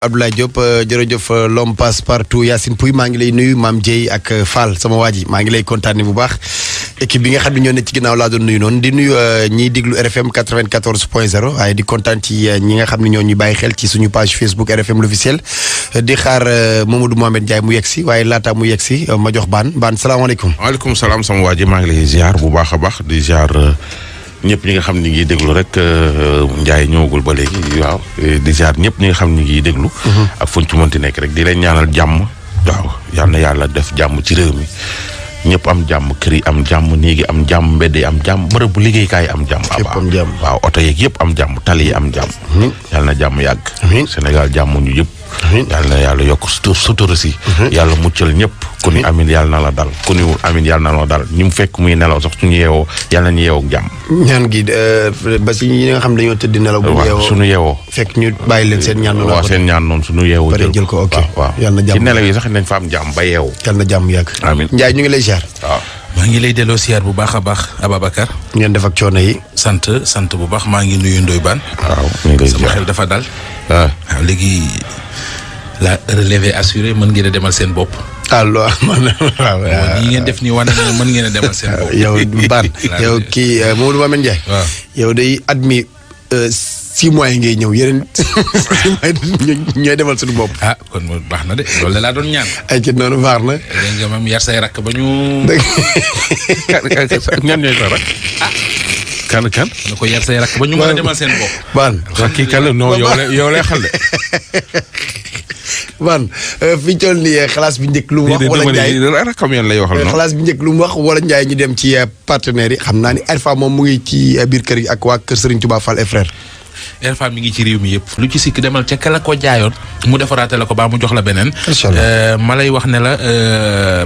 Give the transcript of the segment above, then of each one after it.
Abdoulaye Diop jërëjëf l'homme passe partout Yacine Pouy maa ngi lay nuyu Mame Dieye ak Fall sama waa ji maa ngi lay kontaane bu baax équipe bi nga xam ne ñoo ne ci ginnaaw laa doon nuyu noonu di nuyu ñiy déglu RFM 94.0 waaye di kontaan ci ñi nga xam ne ñoo ñuy bàyyi xel ci suñu page Facebook RFM l'officiel di xaar Mamadou Mohamed Ndiaye mu yegg si waaye laata mu yegg si ma jox Baan salaamaaleykum. waaleykum salaam sama waa ji maa ngi lay ziar bu baax a baax di ziar ñëpp ñi nga xam ni ngi déglu rek Ndiaye ñëwagul ba léegi waaw di ziar ñëpp ñi nga xam ni ngi déglu. ak fuñ ci mënti nekk rek di leen ñaanal jàmm. waaw yal na yàlla def jàmm ci réew mi ñëpp am jàmm kër yi am jàmm néegi am jàmm mbedd yi am jàmm bërëb bu liggéeykaay am jàmm. fépp am jàmm waaw oto yeeg yëpp am jàmm tali yi am jàmm. yal na jàmm yàgg. Sénégal jàmm ñu yëpp. yal na yàlla yokk sutura si. yàlla muccal ñëpp. ku ni amin yàlla na la dal ku ni amin yàlla na la dal ñi mu fekk muy nelaw sax suñu yeewoo yàlla nañu yeewoo ak jàmm. ñaan gi ba si ñi nga xam dañoo tëdd nelaw. bu yeewoo suñu yeewoo. fekk ñu bàyyi leen seen ñaan. waaw seen ñaan noonu suñu yeewoo. jël ko ok waaw yàlla na jàmm ci nelaw yi sax nañ fa am jàmm ba yeewoo. yàlla na jàmm yàgg. amiin Ndiaye ñu ngi lay ziar. waaw. maa ngi lay delloo siyaar bu baax a baax Ababacar. ngeen def ak coono yi. sant bu baax maa ngi nuyu Ndoye Bane. waaw ñu ngi lay sama xel dafa dal. waaw léegi la relève assurée mën ngeen a demal seen bopp. waaw ñi ngeen def nii wane na mën ngeen a demal seen bopp. yow Bane yow kii Mamadou Mamadou Ndiaye. waaw yow day at mi 6 mois yi ngay ñëw yeneen 6 mois ñooy demal suñu bopp. ah kon baax na de loolu laa doon ñaan. ay ci noonu baax na. dégg nga mam yar say rakk ba ñu. ñan ñooy sa rak. kan. na ko yar say rakk ba ñu mën a demal seen bopp. Bane kii kan la non yow lay xel de. Bane fi ñu toll nii xalaas bi njëkk lu mu wax. wala Ndiaye rakam yéen lay waxal noonu. xalaas bi njëkk lu mu wax wala Ndiaye ñu dem ci partenaires yi xam naa ni Alpha moom mu ngi ci biir kër yi ak waa kër Serigne Touba Fall et frère. Alpha mi ngi ci réew mi yëpp lu ci sikk demal ca kala ko jaayoon mu defaraate la ko baa mu jox la beneen. ma lay wax ne la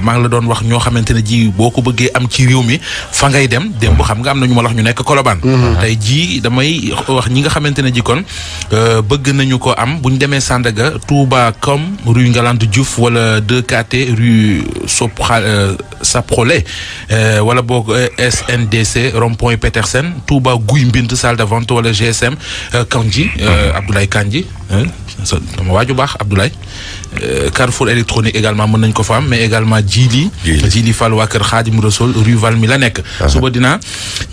maa ngi la doon wax ñoo xamante ne ji boo ko bëggee am ci réew mi fa ngay dem démb xam nga am na ñu ma la wax ñu nekk Colobane. tey jii damay wax ñi nga xamante ne ji kon bëgg nañu ko am bu ñu demee Sandaga Touba comme rue Ngalandou Diouf wala 2KT rue Saprolé wala boog SNDC rond-point Petersen Touba Guy Mbind salle de vente wala GSM. Kandji Abdoulaye Kandji sama waaju baax Abdoulaye Carrefour électronique également mën nañ ko fa am mais également Djili Fall waa kër Khadim Rassoul rue Valmy la nekk. suba dinaa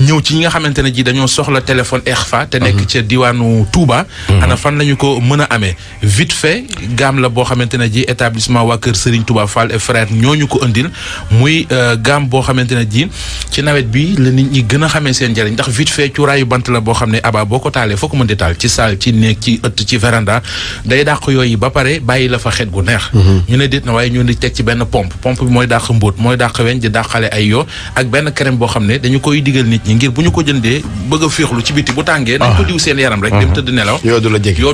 ñëw ci ñi nga xamante ne ji dañoo soxla téléphone Exfa te nekk ca diwaanu Touba. ana fan lañu ko mën a amee vite fait gamme la boo xamante ne ji établissement waa kër Serigne Touba Fall et frère ñooñu ko indil muy gamme boo xamante ne ji ci nawet bi la nit ñi gën a xamee seen njëriñ ndax vite fait cuuraayu bant la boo xam ne aba boo ko taalee foo ko mën di taal ci salle ci néeg ci ëtt ci véranda day dàq yooyu ba pare bàyyi la fa xet gu neex. ñu ne déet na waaye ñu di teg ci benn pompe bi mooy dàq mbóot mooy dàq weñ di dàqale ay yoo ak benn crème boo xam ne dañu koy digal nit ñi ngir bu ñu ko jëndee bëgg a féexlu ci biti bu tàngee nañ ko diw seen yaram rek dem tëdd nelaw yoo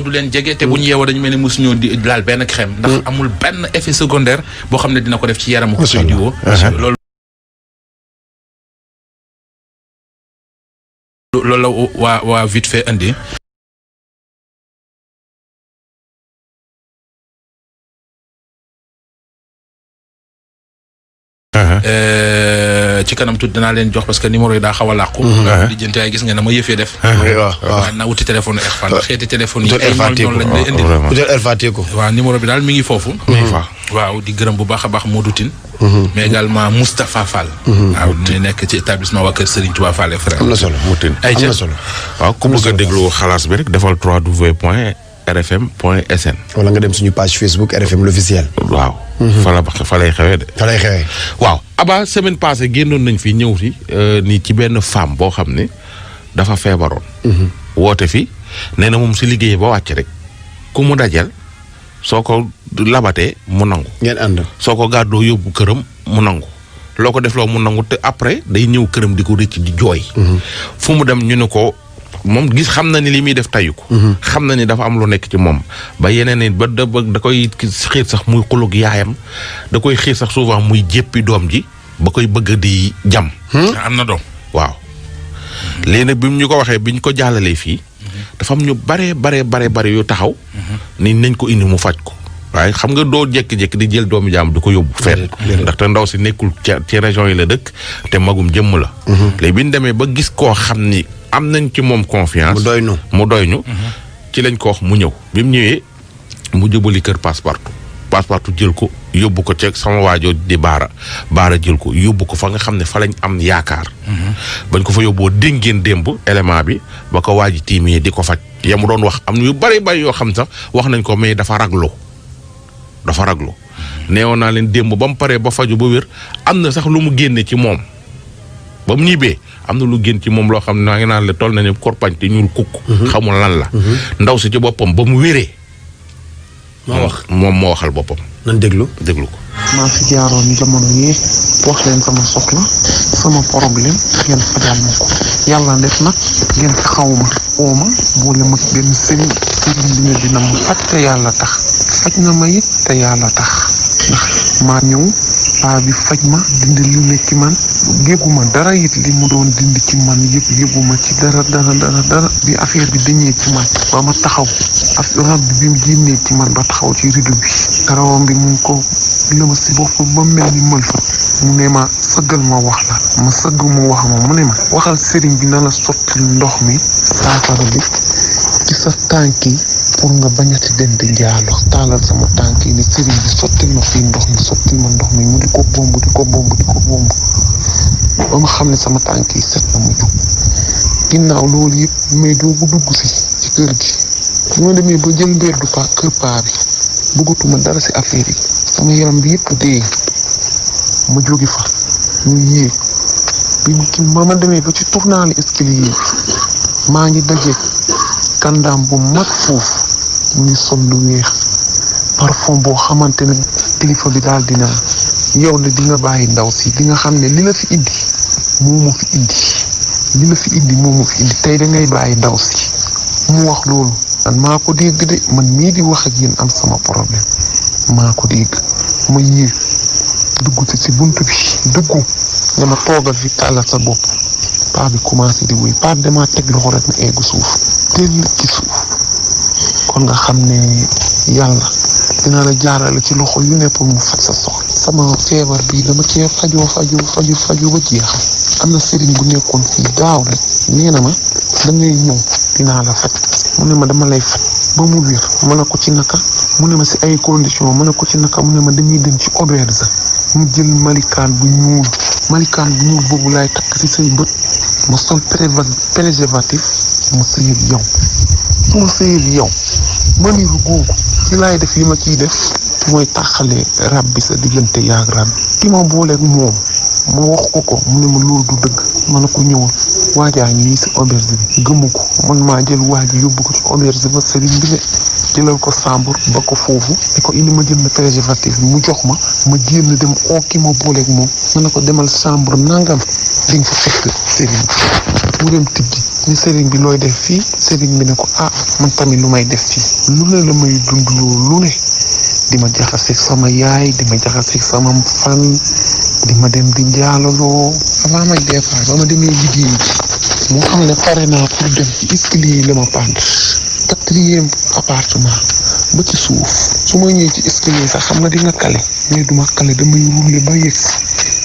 du leen jege te bu ñu yeewoo dañu mel ni mosuñoo di laal benn crème ndax amul benn effet secondaire boo xam ne dina ko def ci yaramu ko koy diwoo loolu la waa vite fait indi ci kanam tuuti dinaa leen jox parce que numéro yi daa xaw a làqu di jënte ay gis nga na ma yëfee def waaw na wuti téléphone Exfa ndax xeeti téléphone yi ay noonu lañ lay indi waaw numéro bi daal mi ngi foofu waaw di gërëm bu baax a baax Modou Tine mais également Moustapha Fall waaw ne nekk ci établissement waa kër Serigne Touba Fall et frère am na solo Moutine am na solo waaw ku bëgg a déglu xalaas bi rek defal www.rfm.sn wala nga dem suñu page Facebook RFM l'officiel. waaw fa lay xewee de. fa lay xewee. waaw Aba semaine passée génnoon nañ fi ñëw fi nii ci benn femme boo xam ne dafa feebaroon. woote fi nee na moom si liggéey ba wàcc rek ku mu dajal soo ko labatee mu nangu. ngeen ànd. soo ko gàddoo yóbbu këram mu nangu. loo ko def loo mu nangu te après day ñëw këram di ko rëcc di jooy. fu mu dem ñu ne ko. moom gis xam na ni li muy def tayu ko. xam na ni dafa am lu nekk ci moom ba yeneen it ba da koy xiir sax muy xulug yaayam da koy xiir sax souvent muy jéppi doom ji ba koy bëgg di jam. am na doom. waaw léegi nag bi ñu ko waxee bi ñu ko jàllalee fii dafa am ñu bare yu taxaw. ni nañ ko indi mu faj ko. waaye xam nga doo jékki-jékki di jël doomu jaam di ko yóbbu fenn ndaxte ndaw si nekkul ci région yi la dëkk te magum jëmm la. léegi bi ñu demee ba gis koo xam ni am nañ ci moom confiance. mu doy ñu ci lañ ko wax mu ñëw bi mu ñëwee mu jëbali kër Passepartout jël ko yóbbu ko ceeg sama waajoo di baara jël ko yóbbu ko fa nga xam ne fa lañ am yaakaar. bañ ko fa yóbboo dégg ngeen démb élément bi ba ko waaji tiimee di ko faj ya mu doon wax am na yu bari yoo xam sax wax nañ ko mais dafa raglu. neewoon naa leen démb ba mu paree ba faju ba wér am na sax lu mu génne ci moom ba mu ñibbee am na lu génn ci moom loo xam ne naa ngi naan la toll nañu korpañ te ñuul kukk. xamul lan la. ndaw si ci boppam ba mu wéree. moom moo waxal boppam. nan déglu ko. maa fi jaaroon jamono yi wax leen sama soxla sama problème ngeen fajal ma ko yàlla def nag ngeen xaw ma oo ma boole ma benn sëriñ bi ne dina ma faj te yàlla tax faj na ma it te yàlla tax ndax maa ñëw paa bi faj ma dindi lu ne ci man yëguma dara it li mu doon dindi ci man yëpp yëguma ci dara bi affaire bi dañee ci man ba ma taxaw rab bi mu génnee ci man ba taxaw ci rido bi rawam bi mu ngi ko lëma si bopp ba mel ni mël fa mu ne ma sëggal ma wax la ma sëgg mu wax ma mu ne ma waxal sëriñ bi na la sotti ndox mi saafara bi ci sa tànk yi pour nga bañati dem di njaalo taalal sama tànk yi ni sëriñ bi sottil ma fii ndox mi mu di ko bomb ba ma xam ne sama tànk yi set na mu jóg ginnaaw loolu yëpp mais doogu dugg si ci kër gi bi ma demee ba jël mbeddu kër paa bi bëggatuma dara si affaire yi sama yaram bi yëpp dee ma jóge fa ñu yéeg ba ma demee ba ci tournaali escalier maa ngi daje kandaam bu mag foofu mu ngi sol lu weex parfum boo xamante ne kilifa bi daal dina yow ne di nga bàyyi ndaw si di nga xam ne li la fi indi moo ma fi indi tey da ngay bàyyi ndaw si mu wax loolu man maa ko dégg de man mii di wax ak yéen am sama problème maa ko dégg ma yéeg dugg ci buntu bi duggu nga ma toogal fi tàllal sa bopp paa bi commencé di wéy paa bi damaa teg loxo rek na eggu suuf teel ci suuf kon nga xam ne yàlla dina la jaarale ci loxo yu ne pour mu faj sa soxla sama feebar bi dama cee faju ba jeexal am na sëriñ bu nekkoon fii daaw rek nee na ma da ngay ñëw dinaa la faj mu ne ma dama lay faj ba mu wér mu ne ko ci naka mu ne ma si ay condition mu ne ko ci naka mu ne ma dañuy dem ci auberge mu jël malikaan bu ñuul boobu laay takk ci say bët ma sol préservatif ma sëy ak yow su ma sëy ak yow ma niru googu ci laay def yi ma ciy def mooy taxalee rab bi sa diggante yaag rab ki ma booleeg moom ma wax ko mu ne ma loolu du dëgg ma ne ko ñëwal waajaa nii si auberge bi gëmu ko man maa jël waaj yóbbu ko ci auberge ba sëriñ bi ne jëlal ko sambur ba ko foofu di ko indi ma jël na préservatif bi mu jox ma génn dem oo ki ma booleeg moom ma ne ko demal sambur nangam di nga fa fekk sëriñ bi mu dem tijji ni sëriñ bi looy def fii sëriñ bi ne ko man tamit lu may def fii lu ne la may dund lu ne di ma jaxaseeg sama yaay di ma jaxaseeg sama fan di ma dem di njaalaloo avant may départ ba ma demee liggéey moo xam ne pare naa pour dem ci escalier yi la ma pànd 4e appartement ba ci suuf su ma ñëwee ci escalier sax xam nga di nga kale mais duma kale damay rouler ba yegsi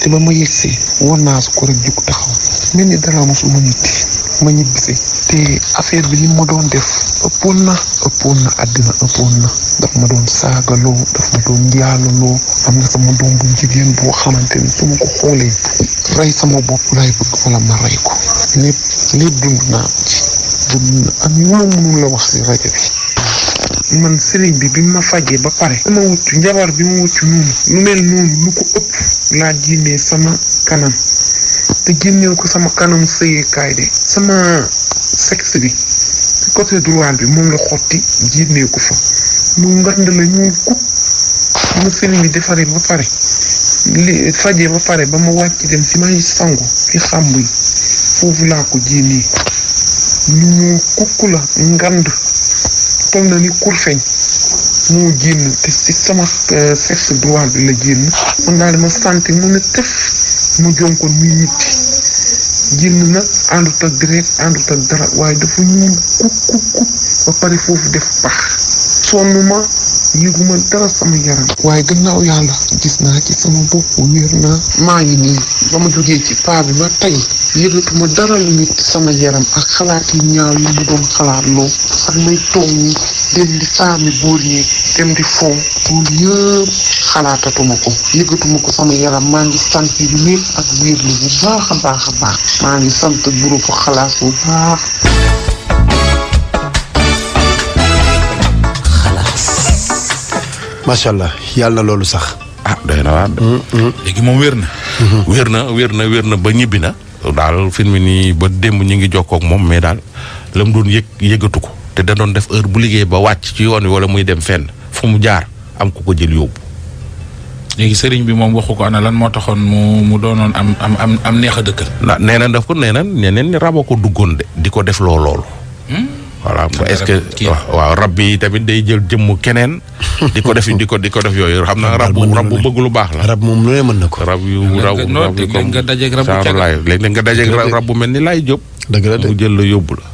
te ba ma yegsee war naa su ko rek jug taxaw mel ni dara mosuma ma ñibbisi te affaire bi li ma doon def ëppoon na àddina ëppoon na daf ma doon saagaloo daf ma doon njaalaloo am na sama doom bu jigéen boo xamante ni su ma ko xoolee rey sama bopp laay bëgg wala ma rey ko lépp dund naa ci am yu ma mënul la wax si rajo bi man sëriñ bi ma fajee ba pare sama wuccu njabar bi ma wuccu noonu lu mel noonu lu ko ëpp laa génnee sama kanam te génneel ko sama kanam sëyeekaay de sama sexe bi ci côté droit bi moom la xotti génnee ko fa mu ngand la ñuul kuk ma sëriñ bi defaree ba pare li fajee ba pare ba ma wàcc dem ci may sangu fi xàmb yi foofu laa ko génnee ñu ñuul kukk la ngand tol na ni kurfeñ moo génn te ci sama sexe droit bi la génn man daal dama sentir mu ne tëf mu jonkoon muy ñitti génn na àndut ak deret àndut ak dara waaye dafa ñuul kuk ba pare foofu def pax sonn ma yëguma dara sama yaram waaye gannaaw yàlla gis naa ci sama bopp wér naa maa ngi nii ba ma jógee ci paa bi ba tey yëgatuma dara lu nit sama yaram ak xalaat yu ñaaw yi mu doon xalaat loo ak may toog nii dem di saami góor ñi dem di foo loolu yëpp xalaatatuma ko yëgatuma ko sama yaram maa ngi sant lépp ak biir li bu baax a baax a baax maa ngi sant groupe xalaas bu baax. macha allah yàlla na loolu sax. doy na waar. léegi moom wér na. wér na ba ñibbi na. daal fi mu nii ba démb ñu ngi jokkoo ak moom mais daal la mu doon yëgatu ko te da doon def heure bu liggéey ba wàcc ci yoon wi wala muy dem fenn fu mu jaar am ku ko jël yóbbu. léegi sëriñ bi moom waxu ko ana lan moo taxoon mu doonoon am neex a dëkkal. nee na daf ko nee na ñeneen ni raba ko duggoon de di ko def loolu. voilà est-ce que waaw rab bi tamit day jël jëmmu keneen. di ko def yooyu xam naa rab bu bëgg lu baax la. rab moom lu ne mën na ko. rab nga dajeeg rab bu léeg-léeg nga dajeeg rab bu mel ni Laay Jóob. dëgg la mu jël la yóbbu la.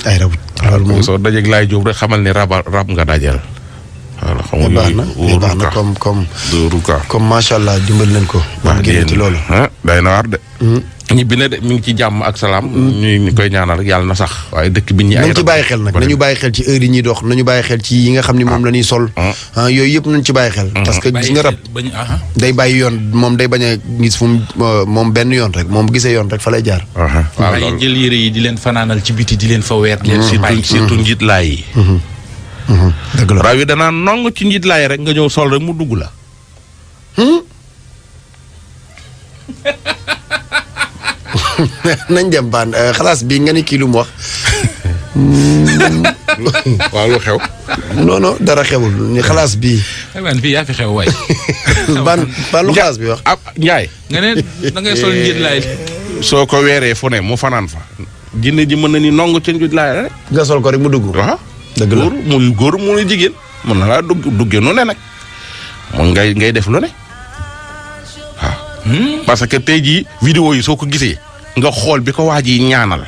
ay rab loolu moom soo dajeeg Laay Jóob rek xamal ni rab nga dajeel. voilà xam nga baax na comme macha allah dimbali nañ ko. wax génn ci loolu. day na war de. ñibbi na de mi ngi ci jàmm ak salaam. ñu koy ñaanal rek yàlla na sax. waaye dëkk bi ñi ay nañ ci bàyyi xel nag nañu bàyyi xel ci heure yi ñuy dox nañu bàyyi xel ci yi nga xam ni moom la ñuy sol. yooyu yëpp nañ ci bàyyi xel. parce que gis nga rab day bàyyi yoon moom day bañ a gis fu moom benn yoon rek moom gisee yoon rek fa lay jaar. waaw loolu jël yére yi di leen fanaanal ci biti di leen fa weer. surtout njiit laay yi. dëgg la raw yi danaa nong ci njiit laay rek nga ñëw sol rek mu dugg la. nañ dem baan xalaas bi nga ni kii lu mu wax. waaw lu xew. non dara xewul ni xalaas bi. man fii yaa fi xew waay. ban lu xalaas bi wax. Njaay. nga ne da ngay sol njiit laay. soo ko weeree fu ne mu fanaan fa. jinne ji mën na ni nongu ca njiit laay rek. nga sol ko rek mu dugg. waaw dëgg la góor muy jigéen mën na laa duggee nu ne nag moom ngay def lu ne waaw. parce que tey jii vidéo yi soo ko gisee nga xool bi ko waa ji ñaanal.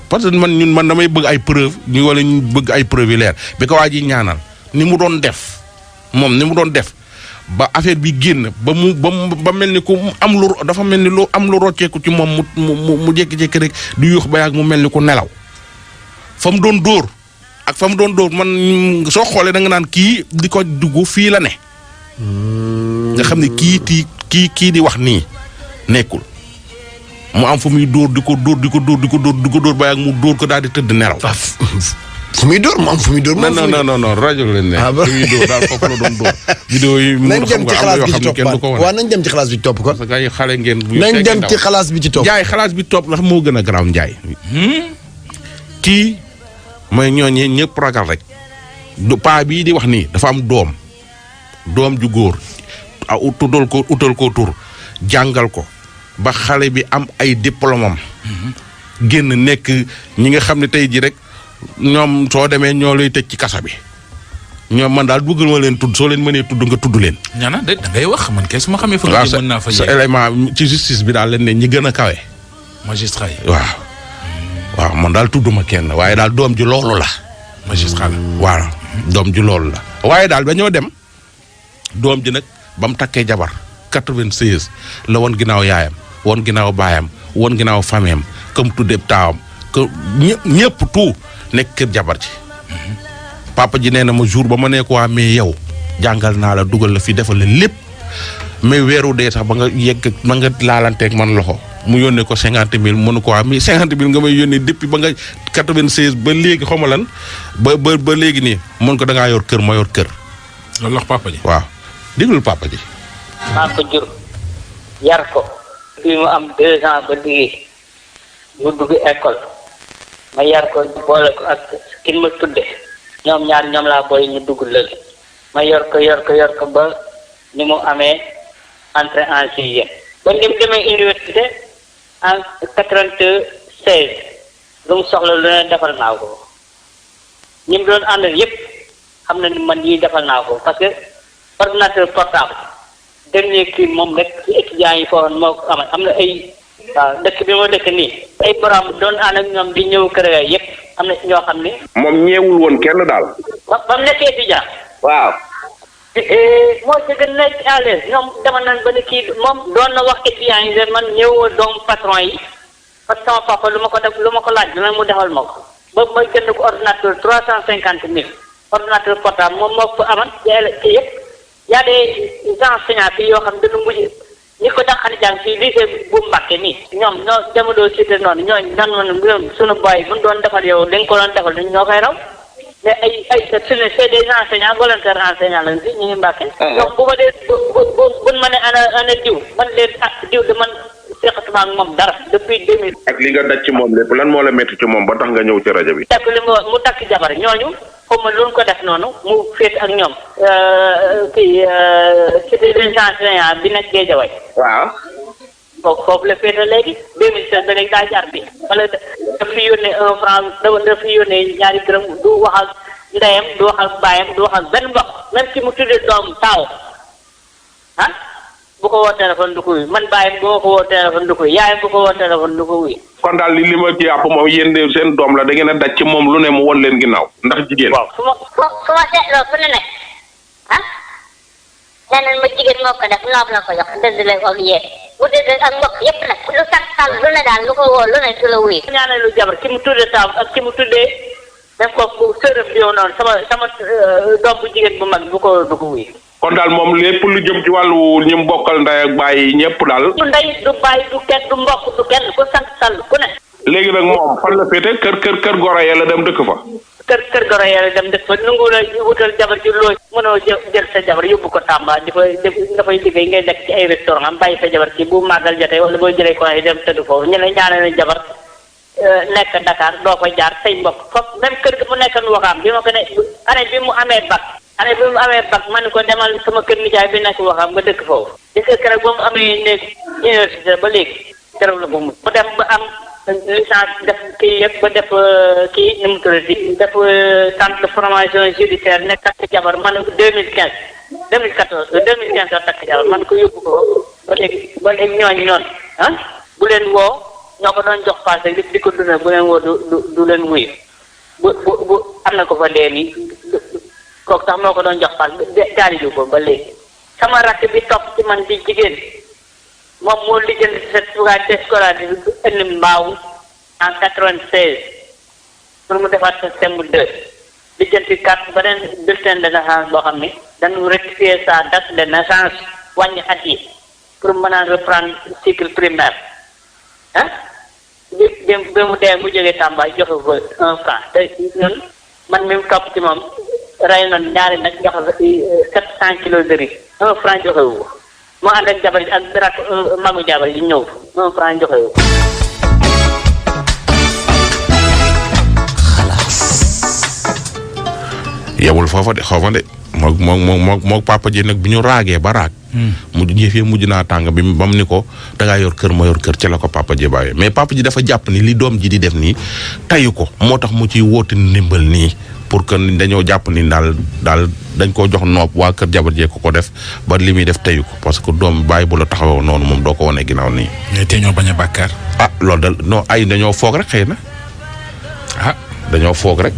parce que man damay bëgg ay preuve ñu wala ñu bëgg ay preuve yu leer bi ko waa ji ñaanal ni mu doon def moom ni mu doon def ba affaire bi génn ba mel ni ku am lu dafa mel ni lu am lu rocceeku ci moom mu jékki-jékki rek di yuux ba yàgg mu mel ni ku nelaw fa mu doon dóor. ak fa mu doon dóor man soo xoolee da nga naan kii di ko dugg fii la ne. nga xam ne kii di wax nii nekkul mu am fu muy dóor di ko dóor ba yàgg mu dóor ko daal di tëdd nelaw. fu muy dóor mu am fu muy dóor. non rajo leen ne. fu muy dóor daal foofu la doon dóor. vidéo yi nañ dem ci xalaas bi ci topp waaw nañ dem ci xalaas bi ci topp ko. parce que ay xale ngeen. nañ dem ci xalaas bi ci topp. Njaay xalaas bi topp ndax moo gën a garaaw Njaay. kii. mooy ñooñee ñëpp ragal rek du paa bii di wax nii dafa am doom ju góor utal ko tur jàngal ko ba xale bi am ay diplôme am génn nekk ñi nga xam ne tey ji rek ñoom soo demee ñoo lay tëj ci kasa bi ñoom man daal bëgg ma leen tudd soo leen mënee tudd nga tudd leen. ñaana de da ngay wax man kay su ma xamee. fa nga mën naa fa sa élément ci justice bi daal leen ne ñi gën a kawe. magistrat yi waaw man daal tudduma kenn waaye daal doom ji loolu la. magistrat la waaw doom ji loolu la. waaye daal dañoo dem doom ji nag ba mu takkee jabar 96 la woon ginnaaw yaayam woon ginnaaw baayam woon ginnaaw fameem comme tuddee taawam que ñëpp tout nekk kër jabar ji. papa ji nee na ma jour ba ma nekk waa mais yow jàngal naa la dugal la fi defal la lépp mais weeru dee sax ba nga laalanteeg man loxo. mu yónnee ko 50 000 mënu ko waa mais 50 000 nga may yónnee depuis ba nga 96 ba léegi xaw ma lan ba léegi nii mën ko da ngaa yor kër ma yor kër. loolu wax papa ji. waaw déglul papa ji. maa ko jur yar ko bi mu am 2 ans ba liggéey mu dugg école ma yar ko boole ko ak kin ma tudde ñoom ñaar ñoom laa boole ñu dugg lël ma yor ko ba ni mu amee entrée en sixième ba ni mu demee université en 96 lu mu soxla lu ne defal naa ko ñi mu doon àndal yépp xam na ni man yii defal naa ko parce que ordinateur portable dernier kii moom rek ci étudiants yi foofu moo ko amal am na ay waaw dëkk bi ma dëkk nii ay borom doon ànd ak ñoom di ñëw kër ga yépp am na ci ñoo xam ne moom ñeewul woon kenn daal. ba mu nekk étudiant waaw. moo ci gën nekk à l'aise ñoom dama nañ ba ne kii moom doon na wax étudiants yi leen man ñëwoo doomu patron yi parce que sama papa lu ma ko laaj dina mu defal ma ko ba ma jënd ko ordinateur 350 000 ordinateur portable moom moo ko amal ci yëpp y a des enseignants fii yoo xam ne dañu mujj ñi ko dàqani jàng fii lycée bu Mbàkke nii ñoom ñoo jamono cité noonu ñooñu nan noonu suñu boy bu ñu doon defal yow dañ ko doon defal ñoo koy raw mais ay c'est des enseignants volontaires enseignants lañ fi ñu ngi Mbàkke donc bu ma dee buñ ma ne ana diw man leen diw de man seqatuma ak moom dara depuis 2000. ak li nga daj ci moom lépp lan moo la métti ci moom ba tax nga ñëw ci rajo bi. takk li mu takk jabar ñooñu xaw ma lu ko def noonu mu féet ak ñoom c'était des enseignants bi nekk Géejawaay. waaw. foofu la féete léegi 2016 ba léegi daa jaar bi wala daf fi yónnee $1 daf fi yónnee ñaari dërëm du wax ak ndeyam du wax ak baayam du wax ak benn mbokk même si mu tuddee doom taaw ah. bu ko woo téléphone du ko wuy man bàyyi boo ko woo téléphone du ko wuy yaayam bu ko woo téléphone du ko wuy. kon daal li ma ci yàpp moom yéen de seen doom la da ngeen a daj ci moom lu ne mu won leen ginnaaw ndax jigéen. waaw su ma seetloo fu ne ne ah leneen ma jigéen moo ko def noob la ko jox dëgg ak yéen bu dëgg ak mbokk yëpp nag lu sax sal lu ne daal lu ko woo lu ne du la wuy. ñaanal lu jabar ki mu tuddee taam ak ki mu tuddee même kooku sërëf bi yow noonu sama doom bu jigéen bu mag bu ko du ko wuy. kon daal moom lépp lu jëm ci wàllu ñi mu bokkal ndey ak bàyyi ñëpp daal. du ndey du bàyyi du kenn du mbokk du kenn ku sant sall ku ne. léegi nag moom fan la féete kër goro ya la dem dëkk fa. kër goro ya la dem dëkk fa nangu la wutal jabar ji loo mënoo jël sa jabar yóbbu ko Tamba dafay liggéey ngay lekk ci ay restaurant am bàyyi sa jabar ci bu màggal jotee wala boo jëlee ko ay dem tëdd foofu ñu ne ñaanal jabar nekk Dakar doo fa jaar say mbokk foofu même kër gi mu nekk nu waxaam bi ma ko ne année bi mu amee bac. année bi mu amee bac man ko demal sama kër nijaay bi nekk waxam nga dëkk foofu gis nga keroog ba mu amee nekk université ba léegi keroog la ba mu dem ba am licence def kii yëpp ba def kii nu mu tuddati def centre de formation judiciaire nekk takk jabar man ko 2015 la takk jabar man ko yóbbu ko ba léegi ñooñu noonu ah bu leen woo ñoo ko doon jox paase di ko dundal bu leen woo du leen wuyu bu am na ko fa léegi kooku sax moo ko doon jox paas jaariju ko ba léegi sama rakk bi topp ci man di jigéen moom moo lijjanti certificat scolaire bi indi mbaaw en 96 pour mu defaat système 2 lijjanti carte beneen bulletin de naissance boo xam ne dañu rectifier sa date de naissance wàññi at yi pour mën a reprendre cycle primaire ah bi mu dee mu jógee Tamba joxe ko $1 te ñun man mi mu topp ci moom rey na ñaari nag joxe 700 kilos de riz $1 joxe wu ko moo ànd ak jabar ji ak rak magu jabar ji ñëw $1 joxe wu ko. yewul foofa de xaw ma de moog papa ji nag bi ñu raagee ba raag. mujj naa tàng bi ba mu ni ko dangaa yor kër ma yor kër ci la ko papa ji bàyyee mais papa ji dafa jàpp ni li doom ji di def nii tayu ko moo tax mu ciy woote ndimbal nii. pour que dañoo jàpp ni daal dañ koo jox nopp waa kër jabar jee ko def ba li muy def teyu ko parce que doom bàyyi bu la taxawoo noonu moom doo ko wane ginnaaw nii. mais te ñoo bañ a bàkkaar. loolu da non dañoo foog rek xëy na dañoo foog rek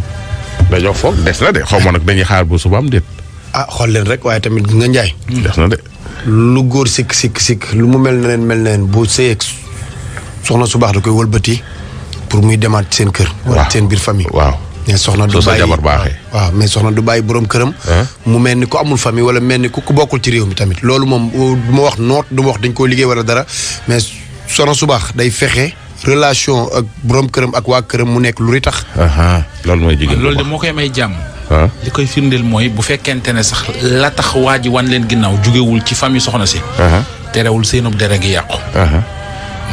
dañoo foog des na de xaw ma nag dañuy xaar bu subaam déet. xool leen rek waaye tamit nga njaay. des na de. lu góor sikk lu mu mel na leen bu sëyeeg soxna su baax da koy wëlbati pour muy demaat seen kër. wala seen biir famille. waaw. mais soxna du bàyyi jabar baaxee. waaw mais soxna du bàyyi borom këram. mu mel ni ku amul famille wala mel ni ku bokkul ci réew mi tamit loolu moom du ma wax noot du ma wax dañ koo liggéey wala dara mais soxna su baax day fexe relation ak borom këram ak waa këram mu nekk lu ritax. loolu mooy jigéen loolu de moo koy may jàmm. li koy firndeel mooy bu fekkente ne sax la tax waa ji wan leen ginnaaw jugewul ci famille soxna si. terewul seenub dere gi yàqu.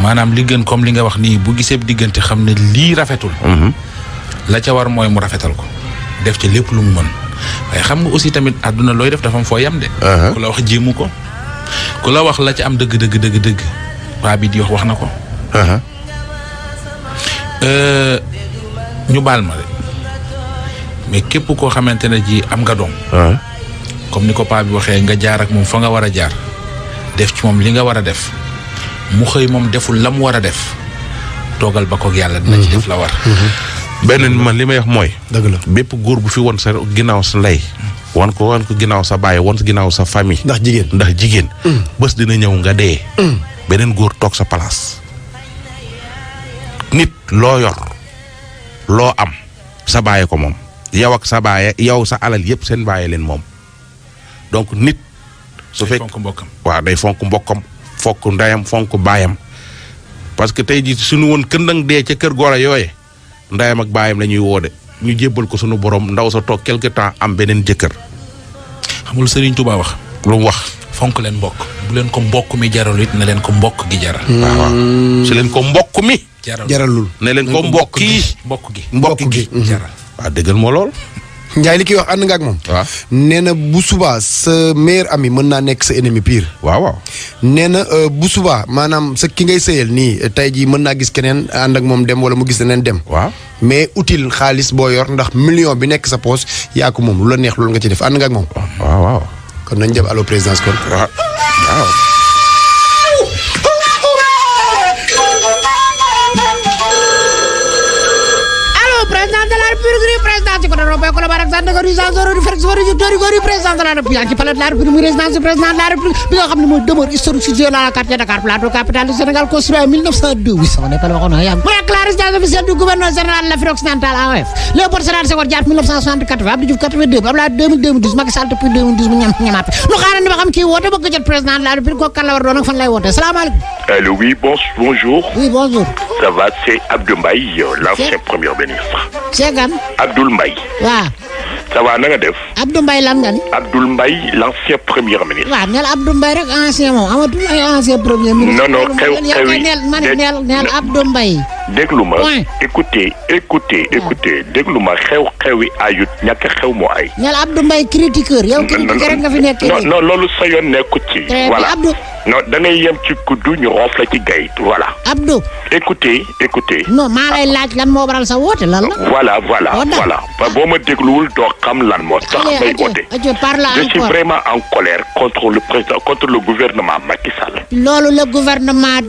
maanaam li gën comme li nga wax nii bu gisee diggante xam ne lii rafetul. la ca war mooy mu rafetal ko def ci lépp lu mu mën waaye xam nga aussi tamit àdduna looy def dafa am foo yam de. ku la wax jéemu ko ku la wax la ca am dëgg waa bi di wax na ko. ñu baal ma de mais képp koo xamante ne ji am nga doom. comme ni ko paa bi waxee nga jaar ak moom fa nga war a jaar def ci moom li nga war a def mu xëy moom deful la mu war a def toogal ba koog yàlla dina ci def la war. beneen man li may wax mooy. dëgg la bépp góor bu fi won sa ginnaaw sa ndey. wan ko ginnaaw sa baay wan ginnaaw sa famille. ndax jigéen. bés dina ñëw nga dee. beneen góor toog sa place. nit loo yor loo am sa bàyyi ko moom yow ak sa baay yow sa alal yëpp seen baay leen moom donc nit. su fekk fonk mbokkam. waaw day fonk mbokkam fonk ndeyam fonk baayam parce que tey jii suñu woon këndang dee ca kër goro yooye ndeyam ak baayam la ñuy woo de ñu jébbal ko suñu borom ndaw sa toog quelque temps am beneen jëkkër. xamul Serigne Touba wax. lu mu wax. fonk leen mbokk bu leen ko mbokk mi jaral it na leen ko mbokk gi jaral. waaw su leen ko mbokk mi. jaralul ne leen ko mbokk gi mbokk gi jaral. waaw dëggal moo lool. Ndiaye li kiy wax ànd nga ak moom. waaw nee na bu subaa sa meilleur ami mën naa nekk sa ennemi pire. waaw. nee na bu subaa maanaam sa ki ngay sëyal nii tey jii mën naa gis keneen ànd ak moom dem wala mu gis leneen dem. waaw mais utile xaalis boo yor ndax million bi nekk sa poche yaa ko moom lu la neex loolu nga ci def ànd nga ak moom. waaw. kon nañ dem allo présidence kon. waaw. président de la République président ci côté Robert Colobane ak Sandaga rue Jean Jaurès rue Félix Faure rue Victor Hugo rue président de la République ci palais de la République muy résidence du président de la République bi nga xam ne mooy demeure historique située dans le quartier Dakar Plateau capitale du Sénégal construit en 1902 oui sama nekkal waxoon na yàgg mu nekk la résidence officielle du gouverneur général de l'Afrique occidentale AOF Léopold Sédar Senghor Diatta 1964 Abdou Diouf 82 Abdoulaye 2012 Macky Sall depuis 2012 mu ñamaat nu xaarandi ba xam kii woote bëgg jot président de la République kooku kan la war doon ak fan lay woote salaamaaleykum. Allô, oui, bonjour. Oui, bonjour. Ça va, c'est Abdou Mbaye, l'ancien premier ministre. C'est gan. Abdoul Mbaye. waaw. Ça va, na nga def. Abdou Mbaye lan nga ni. Abdoul Mbaye, l'ancien premier ministre. waaw neel Abdou Mbaye rek ancien moom amatul ay ancien premier ministre. Non, xew neel Abdou Mbaye. déglu ma écoutez déglu ma xew-xewi ayut ñàkk xew moo ay. neel Abdou Mbaye critiqueur yow critiqueur rek nga fi nekk. non loolu sa yoon nekku ci. voilà Abdou. non da ngay yem ci kuddu ñu roof la ci gayit voilà. Abdou. écoutez. non maa lay laaj lan moo waral sa woote lan la. voilà boo ma dégluwul doo xam lan moo tax may woote. je suis vraiment en colère contre le président contre le gouvernement Macky Sall. loolu le gouvernement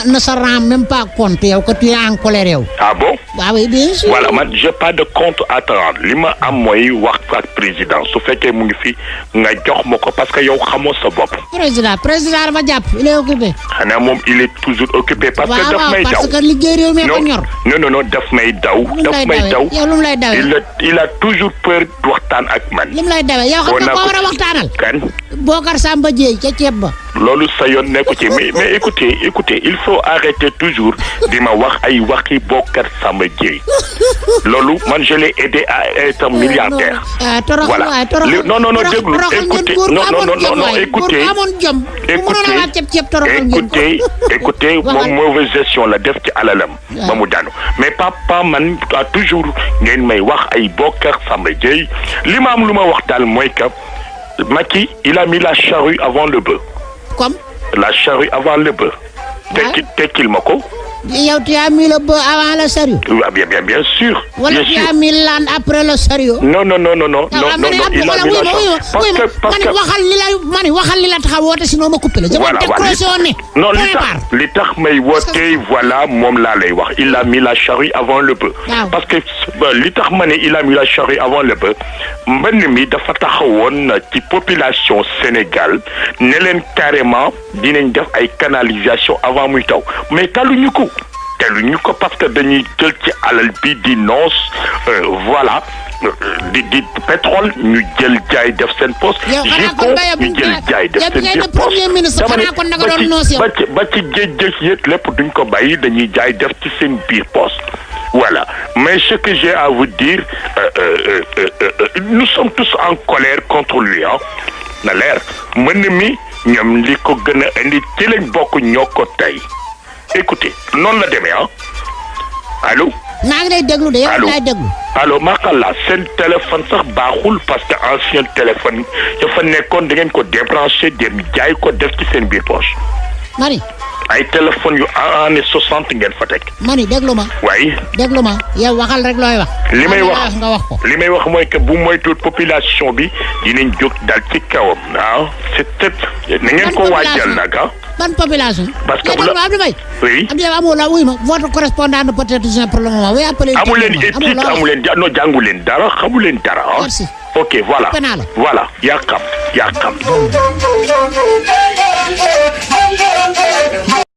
ne se rend même pas compte yow que tu es en colère yow. ah bon. ah oui bien sûr. voilà man j'ai pas de compte à te rendre li ma am mooy wax ak président su fekkee mu ngi fi nga jox ma ko parce que yow xamoo sa bopp. président dafa jàpp il est occupé. xanaa moom il est toujours occupé. parce que daf may daw parce que liggéey réew mi ko ñor. non daf may daw. yow lu mu lay dawee. il a toujours peur de waxtaan ak man. lu mu lay dawee yow xam nga koo war a waxtaanal. kan. Bokar Samba Dièye ca ceeb ba. loolu sa yoon nekku ci mais écoutez il faut arrêter toujours di ma wax ay waxi Bokar Samba Dièye loolu man je l'ai aidé à être milliardaire. voilà non déglu écoutez moom mauvaise gestion la def ci alalam. ba mu daanu mais papa man toujours ngeen may wax ay Bokar Samba Dièye li ma am lu ma wax daal mooy que Macky il a mis la charrue avant le bœuf. Comme? La charrue avant le bœuf. Tekkil ma ko. yow tu as mis le bœuf avant le chariot. bien sûr. wala tu as mis l'âne après le chariot. non il a mis la charrue. parce que waxal li la tax a woote sinon ma coupé la. voilà non li tax may woote voilà moom laa lay wax il a mis la charrue avant le bœuf. parce que li tax ma ne il a mis la charrue avant le bœuf mbënn mi dafa taxawoon ci population Sénégal ne leen carrément dinañ def ay canalisation avant muy taw mais taluñu ko parce que dañuy jël ci alal bi di noos voilà di pétrole ñu jël jaay def seen poste. jiko ñu jël jaay def seen poste ba ci géej yëpp lépp duñ ko bàyyi dañuy jaay def ci seen biir poste. Voilà. Mais ce que j'ai à vous dire, nous sommes tous en colère contre lui. Na leer mën mi ñoom li ko gën a indi ci lañ bokk ñoo ko tey écoutez noonu la demee allo. maa ngi lay déglu de yow laay déglu. allo Makalla seen téléphone sax baaxul parce que ancien téléphone dafa nekkoon da ngeen ko débranché dem jaay ko def ci seen biir poche. mani. ay téléphone yu année 60 ngeen fa teg. mani déglu ma. waaye. déglu ma yow waxal rek looy wax. li may wax nga wax ko. li may wax mooy que bu moytuwul population bi dinañ jóg dal ci kawam c'est na ngeen ko waajal nag ban population. parce que Abdou Mbaye. oui. Abdou amoo la wuy ma votre correspondant de peut-être pour le moment. amu leen éthique amu leen no jàngu leen dara xamu leen dara merci. ok voilà yaa xam